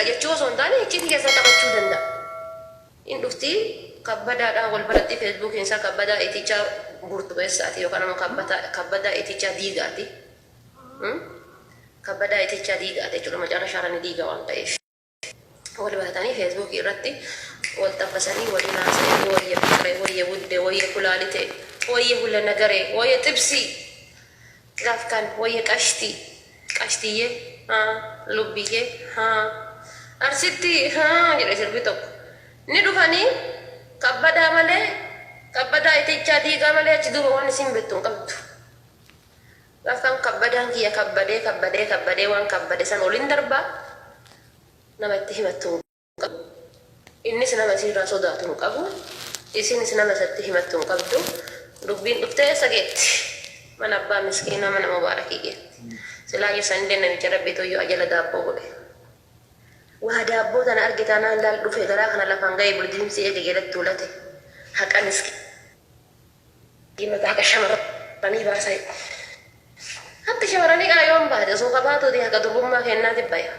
siqa jechuu osoo hin taane icciitii keessan qabachuu danda'a. Hin dhufti kabbadaadhaan wal baratti feesbuukiin isaa kabbadaa itichaa burtukeessaati yookaan ammoo kabbadaa itichaa diigaati. Kabbadaa itichaa diigaati jechuudha macaa rashaara ni diiga waan ta'eef. Wal baratanii feesbuukii irratti wal xabbasanii waliin haasa'anii wayya fiqire wayya wudde wayya kulaalite wayya hulla nagare wayya xibsii gaaf kan wayya qashtii qashtiyyee haa lubbiyyee haa arsitti haa jedhe sirbi tokko ni dhufanii kabbadaa malee kabbadaa itichaa diigaa malee achi duuba waan isin bettu hin qabdu. Gaaf kan kabbadaan kiyya kabbadee kabbadee kabbadee waan kabbade san olin darba nama itti himattu hin qabu. Innis nama isiirraa sodaatu hin qabu. Isinis nama isatti himattu hin qabdu. Dubbiin dhuftee eessa geetti? Mana abbaa miskiinaa mana Mubaarakii geetti. Silaayyuu sanillee namicha Rabbiituyyuu ajala daabboo godhe. Waa daabboo tana arge taanaan laal dhufe garaa kana lafaan ga'e birdilimsii eege jalatti tuulate. Haqa miskiinota haqa shamarranii baasa. Haqi shamarranii qara yoom baate osoo qabaatuuti haqa durbummaa keennaati baya.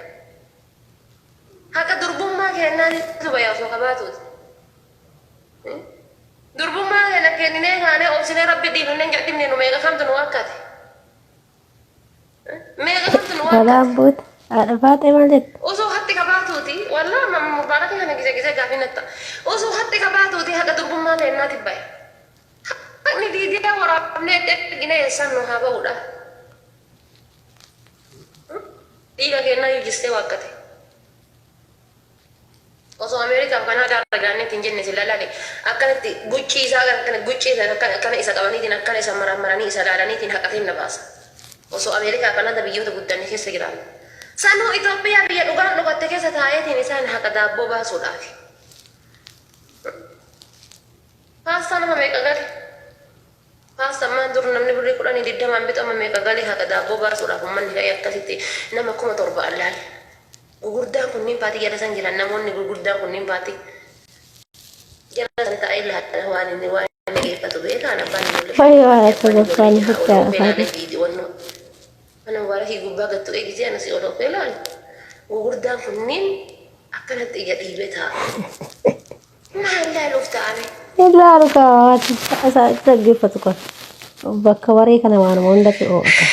Haqa durbummaa keennaatitu baya osoo qabaatuuti. Durbummaa keenya kenninee kaanee obsinee rabbi dhiifannee hin cadhifne nu meeqa kamtu nu waakkate. Meeqa kamtu nu Balaan waakkate. buute haadha baaxee maal jette? Osoo haqi qabaatuuti wallaa mubaaraka kana gise gise gaafii natta. Osoo haqi qabaatuuti haqa durbummaa keennaati baya. Haqni diidiyaa waraabnee itti erginee eessaan nu haa ba'uudha. Dhiiga keennaayyuu jissee waakkate. Osoo Ameerikaaf Kanaadaa irra jiraanneetti hin jenne sila laali akkanatti guccii isaa akkana guccii sana akkana akkana isa qabaniitiin akkana isa maraammaranii isa laalaniitiin haqa teenna baasa. Osoo Ameerikaa Kanaadaa biyyoota guddanne keessa jiraanne. Sanuu Itoophiyaa biyya dhugaan dhokatte keessa taa'eetiin isaan haqa daabboo baasuudhaafi. Paastaa nama meeqa gale? Paastaa ammaan dur namni birrii kudhanii digdamaan bitu amma meeqa gale haqa daabboo baasuudhaaf ummanni ka'ee akkasitti nama 7000 allaale. Gugurdaan kunniin paati jala san jiran namoonni gurguddaan kunniin paati jala san taa'ee laala waan inni waan inni dhageeffatu beekaan abbaan ijoollee Fayyoo shanii haadha abbaan ijoollee goffaan jaha sitti ol oofee haadha laalee viidiyoonnoo mana mubaarakii gubbaa gad tuqee gisee ana si ol oofee laalu gugurdaan kunniin akkanatti ija dhiibee taa'a. Maal laaluuf taa'ame? Ilaalu kaa haati isaa dhaggeeffatu kan bakka waree kana waanuma hundatti oo'ata.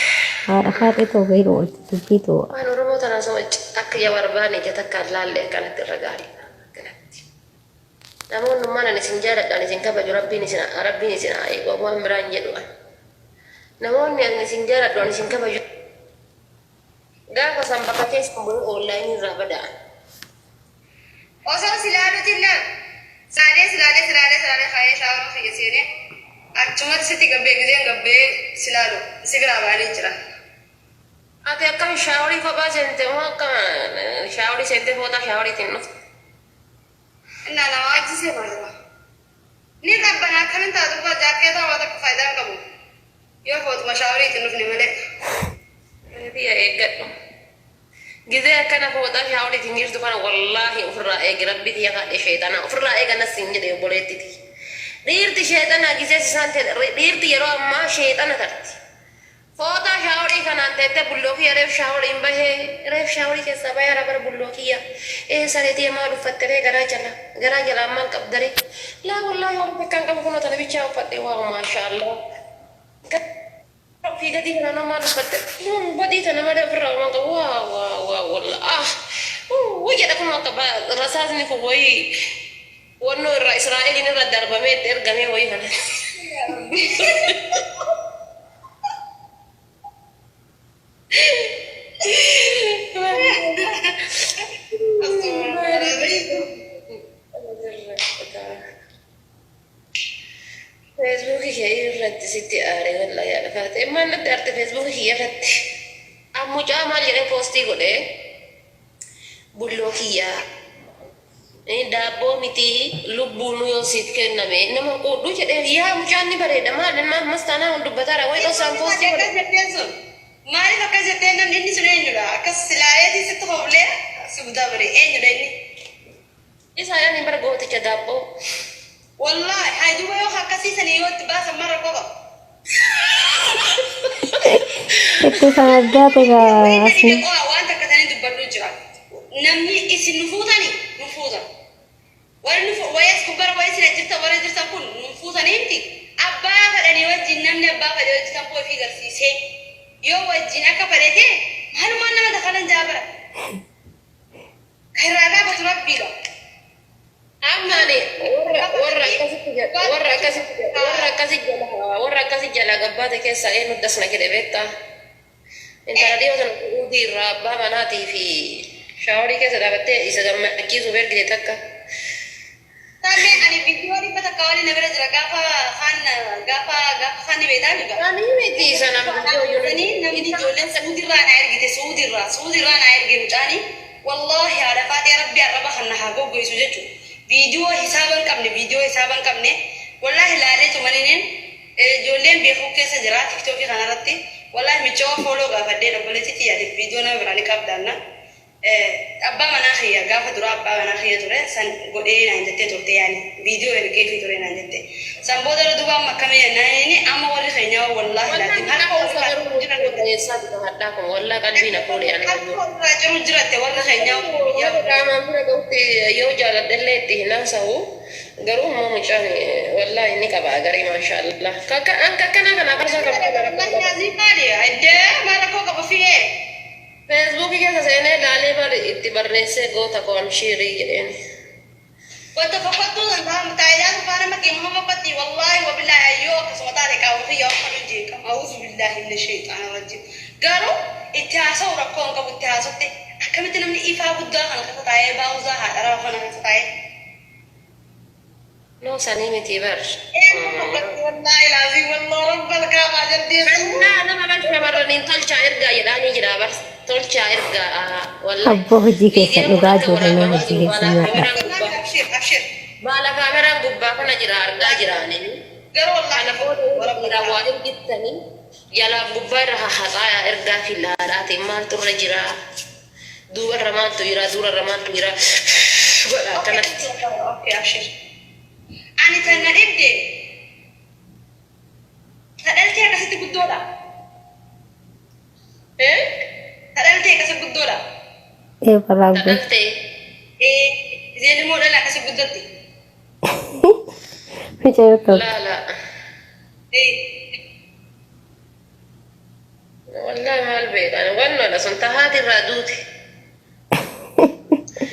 Haadha faaxee too gahii oolti dubbii too. Waan Oromoo tanaa sama akka ija barbaanne ija takkaan laalle akkanatti irra gaariidha. Akkanatti. Namoonnummaan ani isin jaaladhu ani isin kabaju rabbiin isin rabbiin isin haa eegu waan biraan jedhu ani. Namoonni ani isin jaaladhu ani isin kabaju gaafa san bakka keessan bu'ee online irraa bada'an. Osoo si laaluutiin laal. Silaalee silaalee silaalee silaalee ka'ee shaawara kiyya seenee achumatti sitti gabbee gizeen gabbee si laalu si biraa ba'anii jiran. Ati akkam shaaworii kophaa seente moo akka shaaworii seentee fooxaa shaaworiitiin dhufte? Innaa nama wajji seenaa jira. Ni qabbana akkamin ta'a duuba jaakkeetaa waa takka faayidaa hin qabu. Yoo fooxuma shaaworiitiin dhufne malee. Tiyya eeggadhu. Gizee akkana fooxaa shaaworiitiin jirtu kana wallaahi ofirraa eegi rabbii tiyya kadhe sheexanaa ofirraa eega nas siin jedhe obboleetti tiyya. Dhiirti sheexanaa gizee isaan dhiirti yeroo ammaa sheexana tarti. Fooxaa shaaworii kanaan teettee bulloo kiyya reef shaaworiin bahee reef shaaworii keessaa baheera bara bulloo kiyya ee saree tiyya maal uffatte ree garaa jala garaa jalaan maal qabda ree laa wallaahi waan takkaan qabu kunoo tana bichaa uffadhe waaw maashaallah Ofii gadii kanaan hoo maal uffatte? Badii tana malee ofirraa homaa hin qabu. Waa waa waa walla ah wuu jedha kun akka rasaasni kun wayii wannoo irraa Israa'eliin irra darbamee itti ergamee wayii kana. Feesbuukii kee irratti sitti aare wallahi haadha faate. Maal natti aarte feesbuukii kiyya irratti? An mucaa maal jedhee poostii godhe bulloo kiyyaa daabboo miti lubbuunuu yoo siif kenname nama hin quudhuu jedhee yaa mucaan ni bareeda maal inni ammas taanaan ol dubbataara wayi dhoksaan Maaliif poostii akkas godhe. jetteen sun? Maaliif akkas jetteen namni inni sun eenyudha? Akkas silaaleetii sitti koflee si butaa bare eenyudha inni? Isaa yaani bar gooticha daabboo. Wallahi hay duba yoo akkasii sanii yoo itti baasan ma rakkoo qaba. Itti sanaddaate gaa Wanni asni. qo'a waan takka sanii dubbadhu jira. Namni isin Warri nu wayii as gubbara wayii sila jirtan warra jirtan kun nun fuutanii miti. Abbaa fedhanii wajjin namni abbaa fedhe wajjin tamboo ifii garsiisee yoo wajjin akka fedhe ta'e maalumaan nama dakalan jaa bara. Ka irraa gaafatu Rabbiidha. Amma ani warra warra akkasitti warra akkasitti warra akkasi jala warra akkasi jala gabbaate keessaa eenyu das na jedhe beektaa? Intala dhiyoo sana Su'uudii irraa abbaa manaatii fi shaaworii keessa dhaabattee isa gammachiisuuf ergite takka. Taammee ani viidiyoo 100 waliin na bira jira gaafa kaan gaafa gaafa kaan ni beektaa miba. Ani miti sana viidiyoo Sanii namni ijoolleen Suudirraa naa ergite Suudirraa Suudirraa naa erge mucaani wallaahi haadha faaxee rabbi arraba kan na haa goggoysu jechuudha. Viidiyoo hisaaba hin qabne viidiyoo hisaaba hin qabne wallaahi laalee tumaniniin ijoolleen beeku keessa jira tiktookii kanarratti wallaahi michoo follow gaafadheen obboleettii tiyyaatiif viidiyoo nama biraa ni qabdaanna. Abbaa manaa kiyya gaafa duraa abbaa manaa kiyya ture san godhee naan jettee turte yaani viidiyoo ergeefii ture naan jette san booda irra duuba amma akkamii jennaan inni amma warri keenyaa wallaahi Wallah laatiin harka mucaa keessa walirraa garuu ciruu jiran mucaa bareessaa jira hadhaa kun wallah qalbii na fuudhe ani harka wayyoo. walirraa ciruu jiratte warri keenyaa biyyaa Warra qaamaan bira gahutti yoo jaaladhellee itti hin haasa'u garuu immoo mucaan wallahi ni qaba garii maashaallah. Kakka anka akkanaa kana afarsaa kan Wallahi laazim maali iddee maal rakkoo qaba fi'ee. Feesbuukii keessa seenee laalee bar itti barreessee goota koo amshiirii jedheen. Wanta fokkottuu san ta'a taayidaa sufaa nama keema fokkottii wallaahi wabillaahi ayyoo akkasuma taate qaama kiyya akka nu jeeqama a'uuzu billaahi mina shayxaana rajiim garuu itti haasa'u rakkoo hin qabu itti haasotte akkamitti namni ifaa guddaa kana keessa taa'ee baawuzaa haadharaa kana keessa taa'ee No sanii miti bar. eenyu fokkatti wallaahi laazii wallaa rabbal kaabaa jaldeessu. Annaa nama bar shamarraniin tolchaa ergaa jedhaanii jira bar tolchaa ergaa wallahi. Abboo hojii keessan Viidiyoon kun dhugaa akka ijoollee waraabamaa hojii jiru keessan baala nyaadha. kaameraan gubbaa. Abshir abshir Baala kaameraan gubbaa kana jira argaa jiraani. garuu wallaahi Kana booda rabbal dhiiraa kaabaa. waa ergittanii jalaaf gubbaa irra haxaayaa ergaa fi laalaatiin maaltu irra jira duubarra maaltu jira durarra maaltu jira godha Okay akkanatti. okay abshir. Ani tan na dhibde ta dhaltee akkasitti guddoodha. Eh? Ta dhaltee akkasi guddoodha. Ee barraabbe. Tadhaltee. Ee isheen immoo dhala akkasi guddatti. Mucayyoo tokko. Laala. Ee Wallahi maal beekan wannoodha sun tahaati irraa duute.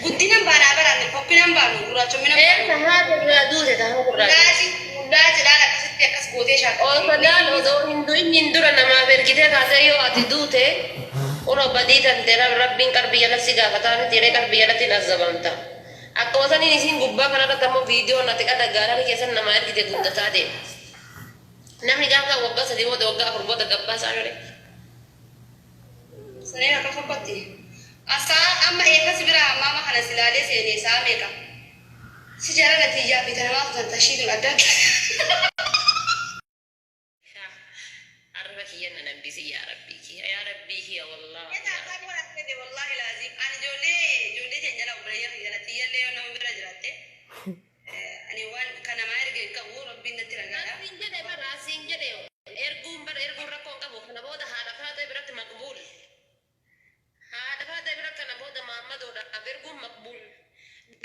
Guddinan baanaa baraan fokkinan baanu gurraachomminan Ee baanu. tahaati irraa duute tahaati irraa duute. Mullaaci mullaaci laala akkasitti akkas gootee shaakkalti. Osoo laal odoo hin du'in dura namaaf ergitee kaasee yoo ati duute kunoo badii tante rabbiin qarbii jalatti si gaafataa miti jedhee qarbii jalatti hin azabamta. Akkuma saniin isiin gubbaa kanarratti ammoo viidiyoon ati qada gaalari keessan namaa ergite guddataa deema. Namni gaafa waggaa 3 booda waggaa 4 booda gabbaa isaa lole. Sareen akka fokkotti. Asaa amma eekas biraa maama kana silaalee seenee sa'a meeqa? Si jaalala tiyyaa fi tanamaa tutan tashii tun adda adda. Arraba kiyya na nambisi yaa rabbii kiyya yaa rabbii kiyya wallahi Etaa yaa akkaan rabbii. wal argate wallahi laaziim ani ijoollee ijoollee teenya jala obboleeyyan kiyya jala tiyyallee yoo nama bira jiraatte Ani waan ka namaa erge hin qabu rabbiin natti ragaadha. Asiin jedhe bar asiin jedhe erguun bar erguun rakkoo hin qabu kana booda haadha faaxee biratti maqbuul haadha faaxee bira kana booda maammadoodhaaf erguun maqbuul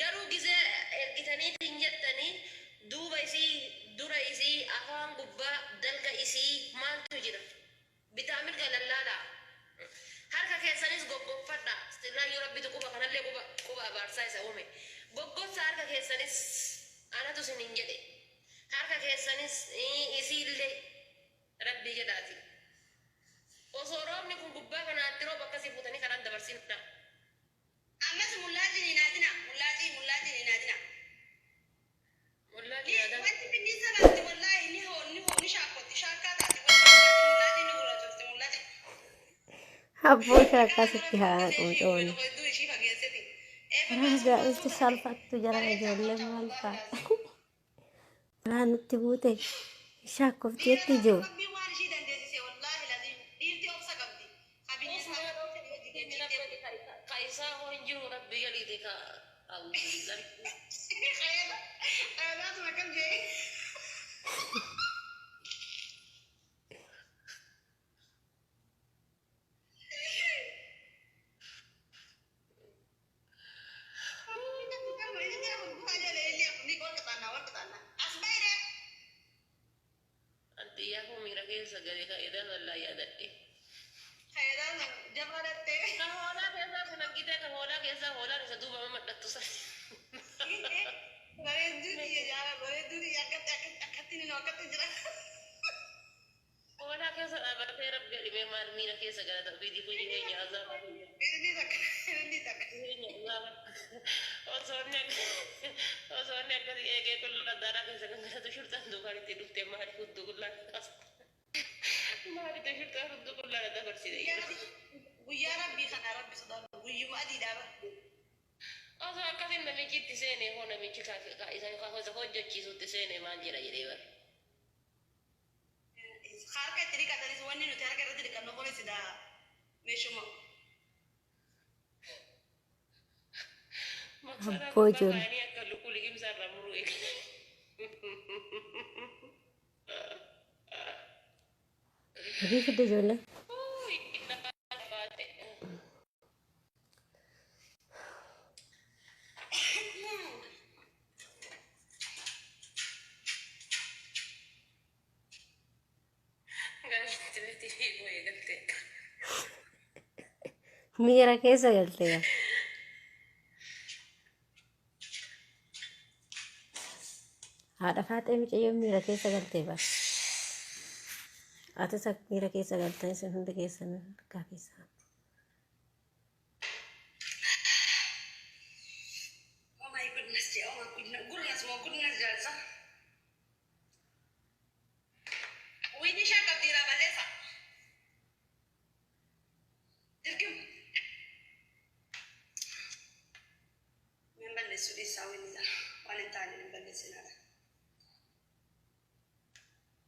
garuu gizee ergitaniitiin jettanii duuba isii dura isii afaan gubbaa dalga isii maaltu jira Bitaa mirga lallaalaa. Harka keessanis goggoffadhaa. Sirraayyuu Rabbitu quba kanallee quba quba abaarsaa isa uume. Goggossaa harka keessanis anatu isiniin jedhe. Harka keessanis isiillee Rabbii jedhaati. Osoo roobni kun gubbaa kanaatti roobu akkasii fuutanii karaan dabarsinaa. Ammas mullaaciin hin haadinaa mullaacii mullaaciin hin haadinaa. Wallahi Ni aadaa. wanti binniisa baasti wallaahi ni hoo ni hoo ni shaakkotti shaakkaa taati wanti mul'ati mul'ati ni gurraachofti mul'ati. Abboo shaakkaa sitti haa quncoon. Hedduu ishii fageessiti. Ragaa itti salphattu jara ijoolleen maal ta'a. Balaa nutti buute shaakkofteetti jiru. Rabbiin waan ishii dandeessise wallaahi laziim dhiirti obsa qabdi. Ka bineensa Ka isaa hoo hin jiru rabbi galiiti ka auzubillah. Xayalaatuma akkam jee. gale ka edaa wallaa yaadadhe. Faayidaan jabaa dhattee. Ka hoolaa keessaa kun argitee, ka hoolaa keessaa hoolaan isa duuba madhattu san. Bareedduu tiyya jaala, bareedduu tiyya, akkatti akkatti ni akkatti jira. Hoolaa keessa dhaabatee Rabbi dhibee maal miira keessa galata ofiitii kun jireenya azaaba. Inni takka, inni takka. Jireenya azaaba. Osoo inni akkasii eegee qullaa daaraa keessa kan galatu shurxaan duukaan itti dhuftee maaliif hudduu qullaa maaliif shurxaan hudduu qullaa dabarsite? Guyyaa Rabbii kana Rabbi sodaatu guyyuma adiidhaa bara. Osoo akkasiin namichi itti seene hoo, namichi isa hojjechiisutti seene maal jedha jedhee bara. Harka itti dhiqatanis, wanni nuti harka irratti dhiqannu kunis daa meeshuma. Maksaraa Abboo gubbaa ijoollee. kaa'anii akka lukkuu liqimsaa irraa muruu eegale. Hojii fidde ijoollee. Uy, lafa baate. Galti beetii fiiguu eegalte. Miira keessa galte yaa. Haadha Faaxee, mucayyoo miira keessa galtee bara. Atis akka miira keessa galtan isin hundi keessan harkaa keessaa. Oh my goodness, oh my goodness, goodness, oh goodness, jaalsa. Wiini shaa qabdiiraa balleessa. Dirgim. Min balleessu dhiisaa, wiini sana. Waan hin taane hin balleessinaadha.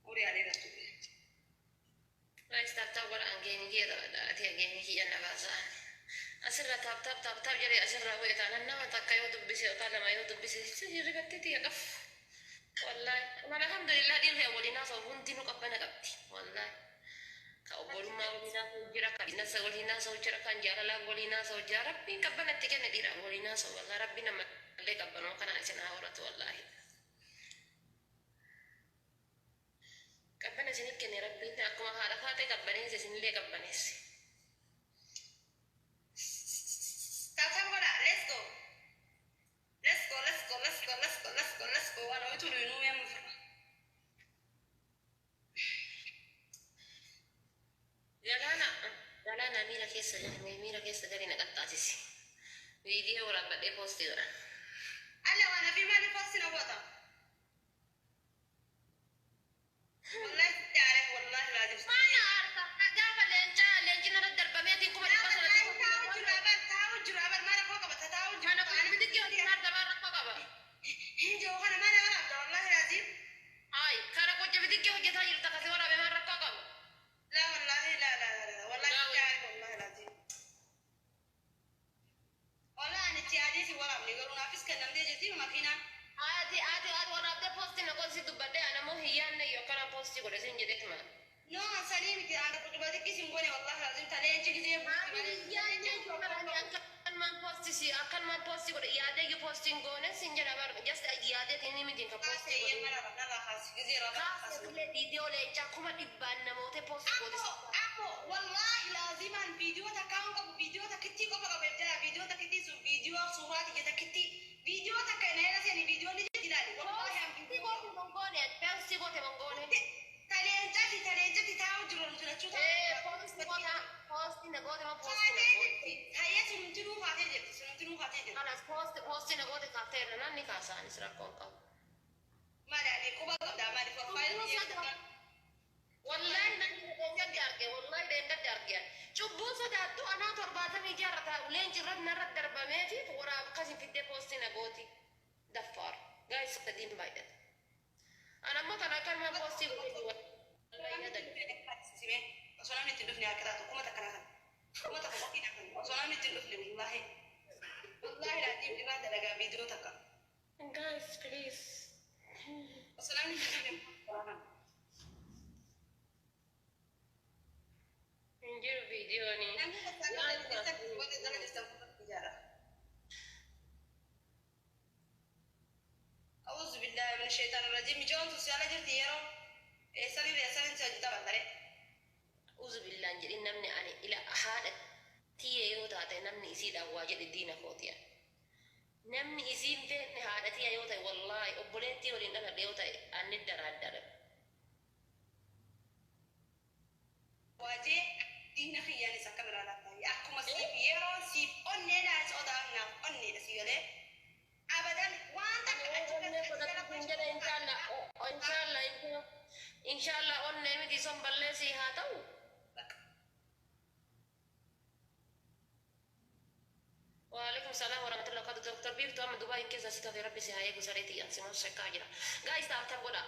Horii adeeratu. Guys, tap tap godha, hangeenyi kiyya taphadha. Ati hangeenyi kiyya na baasaa. Asirra tap tap tap tap jedhee asirraa bu'e taanaan nama takka yoo dubbise yookaan lama yoo dubbise hirribattee tiyya qaf. Wallaahi. Alhamdulillah, dhiirri waliin haasa'u hundinuu qabbana qabdi. Wallaahi. Ka obbolummaa waliin haasa'u jira, ka biizinasa waliin haasa'u jira, kan jaalalaa waliin haasa'u jira. Rabbiin qabbana itti kenne dhiira waliin haasa'u. Wallaahi, Rabbiin ammallee qabbanuma kanaan isin haa horatu wallaahi. Qabbana isinit kenne Rabbiin, akkuma haadha Faaxee qabbaneesse isinillee qabbaneesse. Tap tap godha, let's go. Let's go, let's go, let's go, let's go, let's go, let's go. Waan oyitu nuyi nuumee mufirra. Galaana, galaana, miira keessa gali, miira keessa gali, na qaxxaasisi. Viidiyoo waraabbadhee poostii godha. Alla, waan hafi maaliif poostii na goota? Wallahi sitti aare, wallahi laazim. Maana aarta? Gaafa leencaa leenci narra darbameetiin 300,000tti Taa'u jiru abar, taa'u jiru abar, maal rakkoo qaba? Taa'u jiru. Kana kun hojii argamaa rakkoo qaba. Hin jiru kana maal waraabda, wallahi laazim. Ay, kana qocha bitikki hojjetaa jirta kasi waraabe maal rakkoo qaba? La wallahi, la la la la, wallahi sitti aare, wallahi laazim. Wallahi ani itti yaadee si waraabne, garuu naafis kennamtee jirti makiinaan. Ati waraabdee poostii na godhi, si dubbadhee ana immoo hin yaadne iyyuu akkana poostii godhe sin jedheetuma. No, sanii miti, ana qucuba xiqqis hin goone, wallahi laazim, talee gisee buuti malee. Akkanumaan poostii si akkanumaan poostii godhe yaadee iyyuu poostiin goone sin jedha bar, just yaadee inni miti ka poostii Kaasee godhe. mara narraa kaasi gisee irraa Kaasee kaasi. illee viidiyoo leencaa 100,000 namoota poostii godhe. Ammo ammo wallahi laazimaan viidiyoo takka hin qabu, viidiyoo takkittii qofa qaba jala, viidiyoo takkittii sun viidiyoo suuraa tiyya takkittii, viidiyoo takka na jala seeni, viidiyoo ni jirti, ilaali, wallahi an Poostii viidiyoo goote mongoone, poostii goote mongoone. Taleencati taleencati taa'u jiru nuti lachuu. Ee, poostii goote, poostii na goote moo poostii na Kaatee goote. jirti, hayyee, sunumtinuu kaatee jirti, sunumtinuu kaatee jirti. Kanas poostii na goote kaafteerra namni kaasaanis rakkoo hin qabu. Maali, ani quba qabdaa, maali profile? Wallahi namni deengatti arge, wallahi deengatti arge. Cubbuu sodaattu anaa 76 irra taa'u leenci irratti narra darbamee fi waraab akkasii fiddee poostii na gooti. Daffaar. Guys, sadiin baay'ata. Ana immoo kana akkanumaan poostii godhe wallahi yaada. Osoo namni ittiin dhufne harka taatu 1000 naa kan 1000 qofii naa kan, osoo namni ittiin dhufne, wallahi wallahi laatiin irraa dalagaa viidiyoo takka. Guys, please. Osoo namni ittiin dhufne. Hin jiru viidiyooni. Namni takka jala jirtan qofatti ijaara. أعوذ بالله من الشيطان الرجيم. Mijoon tu siala jirti yeroo eessanii eessanii si hojii taphatare. Uzubillaan jedhin namni ani ila haadha tiyya yoo taate namni isiidhaan waa jedhe diina kooti ani. Namni isiin feenne haadha tiyya yoo ta'e wallaahi obboleettii waliin dhaladhe yoo ta'e anni daraaddara. Waajee diina kiyyaanis akka biraa laata akkuma siif yeroon siif onneedha sodaaf naaf onneedha si galee abadan waan takka Ani achi onnee godhadhu hin jedhe inshallah inshallah inshallah onnee miti son balleessii haa ta'u. Waalaikum salam warahmatullahi wabarakatuh. Dr. Biiftuu amma Dubaayin keessa si tafe rabbi si haa eegu saree tiyya si moon shakkaa jira. Guys tap tap godha.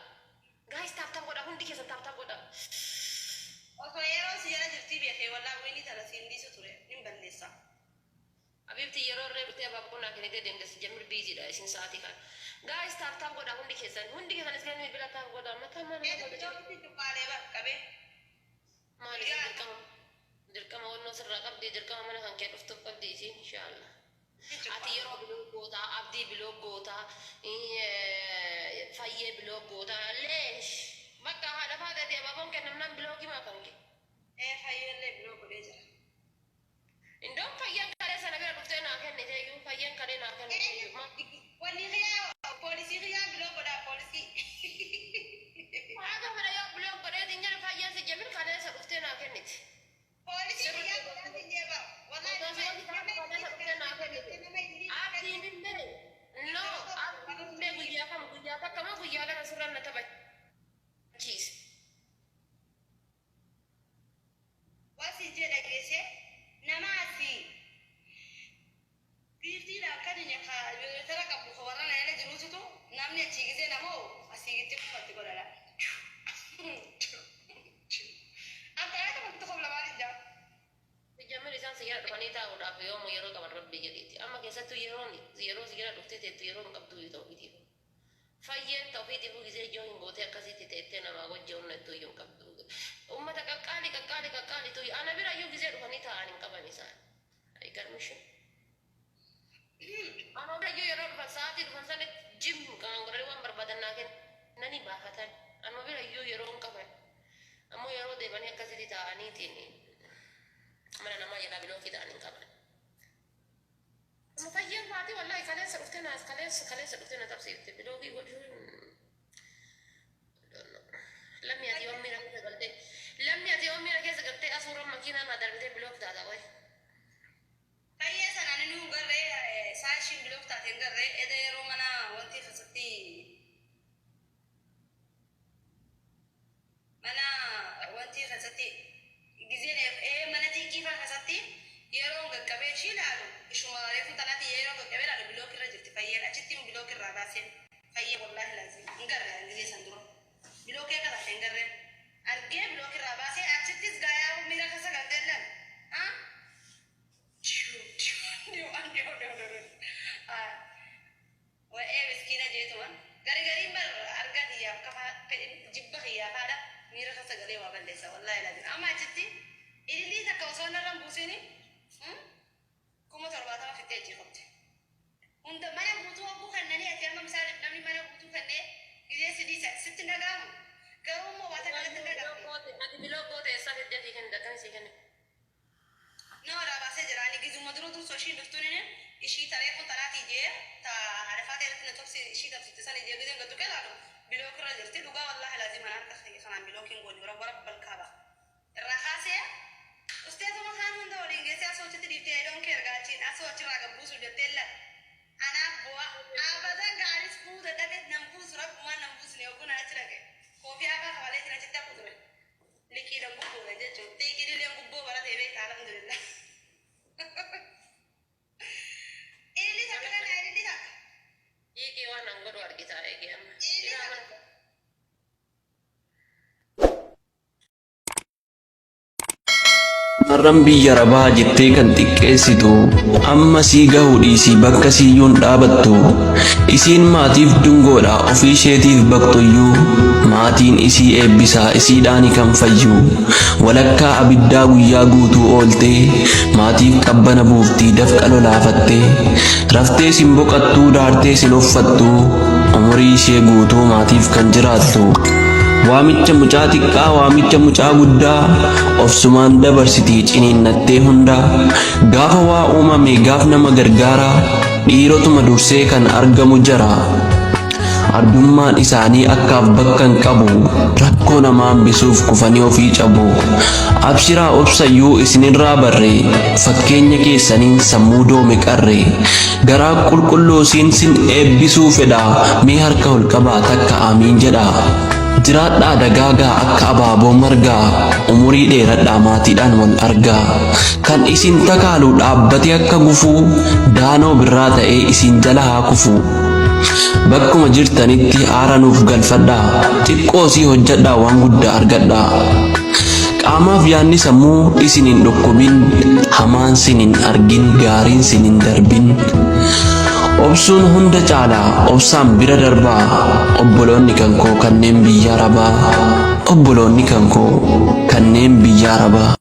Guys tap tap godha hundi keessan tap tap godha. Osoo yeroon si jala jirtii beekee wallaa wiinii tana siin dhiisu ture nin balleessa. Habibti yeroo irree dhuftee abaaboo naa kennitee deemte si jammir biiziidha isin sa'aatii kana. Guys tap tap godha hundi keessan hundi keessan isin bila tap godha mataa maal nama godha jira. Eetu cuqqaalee bar qabee. Maal isin dirqama dirqama wannoo sirraa qabdi dirqama mana kan kee dhuftuuf qabdi isiin inshaallah. Ati yeroo block gootaa abdii block gootaa fayyee block gootaa leesh bakka haadha faadha abaaboon kennamnaan blockii maa kan kee. Ee fayyeellee block godhee jira. Indoon fayyaan kalee sana bira dhuftee naa kennite iyyuu fayyaan kalee naa kennite iyyuu ma. Wanni kiyyaa poolisii kiyyaa block godhaa poolisii. Haga fedha yoo block godheetiin jedhe fayyaan si jamil kaleessa dhuftee naa kennite. Poolisii kiyyaa godhaa sin jee bara. Otoo si wanti taatu kaleessa dhuftee naa kennite. Abdiin illee no abdiin illee guyyaa kam guyyaa takka moo guyyaa lama sirra na taphachiise. Wasi jee dhageesse nama asii biiftiidha akka jinya tara qabu ka warra na jala jiruutu namni achii gisee namoo asii gitti uffatti godhadha. Akka yaada wanti tokko lamaan hin jaa. Jamil isaan si jala dhufanii taa'uudhaaf yoomu yeroo qaban rabbii jedhiiti. Amma keessattuu yeroon yeroo si jala dhuftee teettu yeroo hin qabdu ta'u ofiitiif. Fayyeen ta'u ofiitiif gisee ijoo hin gootee akkasitti teettee namaa wajji onna ittoo iyyuu hin qabdu. Uummata qaqqaalii qaqqaalii qaqqaalii tuyi ana bira iyyuu gisee dhufanii taa'an hin qaban isaan. Aygarmishin. Ana bira iyyuu yeroo dhufan sa'aatii dhufan sanitti jim kan godhanii waan barbaadan naa kennanii baafatan. Anuma bira iyyuu yeroo hin qaban. Ammoo yeroo deemanii akkasitti taa'aniitiin mana namaa jalaa blockii ta'an hin qaban. Amma fayyeen maatii wallahi kaleessa dhuftee naas kaleessa kaleessa dhuftee na qabsiifte blockii godhuun. Lammi ati yoom miira keessa galtee lammi ati yoom miira keessa galtee asuuraan makiinaa naa darbitee block taata wayi. Fayyee sana ani nuu garree saa ishiin block taate hin garree eda yeroo mana wanti keessatti mana wanti keessatti gizeen ee mana xiiqii faa keessatti yeroo qaqqabee ishii ilaalu ishuma reefu tanaati yeroo qaqqabee ilaalu block irra jirti fayyeen achitti block irraa baaseen fayyee wallaahi laazim hin garree gizee san dura blockii akka taate hin garreen argee block irraa baasee achittis gaayaa miira keessa galtee lan ah Wa'ee miskiina jeetuman gari gariin bar argaa kiyyaaf kafa jibba kiyyaaf haadha miira keessa galee waa balleessa wallaahi laazim amma achitti ilillii takka osoo narra hin buusini 70,000 fixxee achi qabde. Hunda mana guutuu hogguu kennanii ati amma misaal namni mana guutuu kennee gizee sidii sitti nagaamu garuu immoo waa takka natti nagaamne. Ati block goote eessaa fiddee fi kennite akkamii sii kenne? Nama irraa baasee jira ani gizuma dura dursoo ishiin dhuftuun inni ishii taree kun tanaatii jee ta haadha irratti na tobsi ishii tabsitte sana jee gizeen gattu qelaalu block irra jirti dhugaa wallaahi laazim ana harka kiyya kanaan blockiin gooni wara wara balkaaba irraa kaasee usteetuma kaan hunda waliin geessee asoo achitti dhiiftee I don't care gaachiin asoo achirraa gabbuusu jettee lan anaaf bu'a abadan gaaris fuuta dhabe nan buusu rabbumaan nan buusne yookuun achi dhaqe koofii afaa kafalee jira achitti hafu ture liqiidhaan gubboodha jechuudha xiiqiin illee gubboo baratee beekta alhamdulillah. Ililli takka kana ililli takka. Hiikii waan an godhu argita eegee amma. Ililli Ilaa takka. mana Shamarran biyya Arabaa jettee kan xiqqeessitu amma sii gahuu dhiisii bakka siyyuun dhaabattu. Isiin maatiif dungoodha ofii isheetiif baqxuyyuu maatiin isii eebbisaa isiidhaani kan fayyu. Walakkaa abiddaa guyyaa guutuu ooltee maatiif qabbana buuftii dafqa lolaafattee raftee sin boqattuu daartee sin uffattu umurii ishee guutuu maatiif kan jiraattu. Waamicha mucaa xiqqaa waamicha mucaa guddaa obsumaan dabarsitii ciniinnattee hundaa. Gaafa waa uumame gaaf nama gargaaraa dhiirotuma dursee kan argamu jara. Ardummaan isaanii akkaaf bakka hin qabu rakkoo namaa hambisuuf kufanii ofii cabu. Abshiraa obsayyuu isinirraa barre fakkeenya keessaniin sammuu doome qarre. Garaa qulqulluu siin sin eebbisuu fedha mee harka ol qabaa takka aamiin jedha. Jiraadhaa dagaagaa akka abaaboo margaa umurii dheeradhaa maatiidhaan wal argaa. Kan isin takaalu dhaabbatee akka gufuu daanoo birraa ta'ee isin jala haa kufu. Bakkuma jirtanitti aara nuuf galfadhaa xiqqoo sii hojjadhaa waan guddaa argadhaa. Qaamaaf yaadni sammuu isin hin dhukkubin hamaan sin hin argin gaariin sin hin darbin. Obsuun hunda caalaa obsaan bira darbaa obboloonni kan koo kanneen biyya arabaa obboloonni kan koo kanneen biyya arabaa.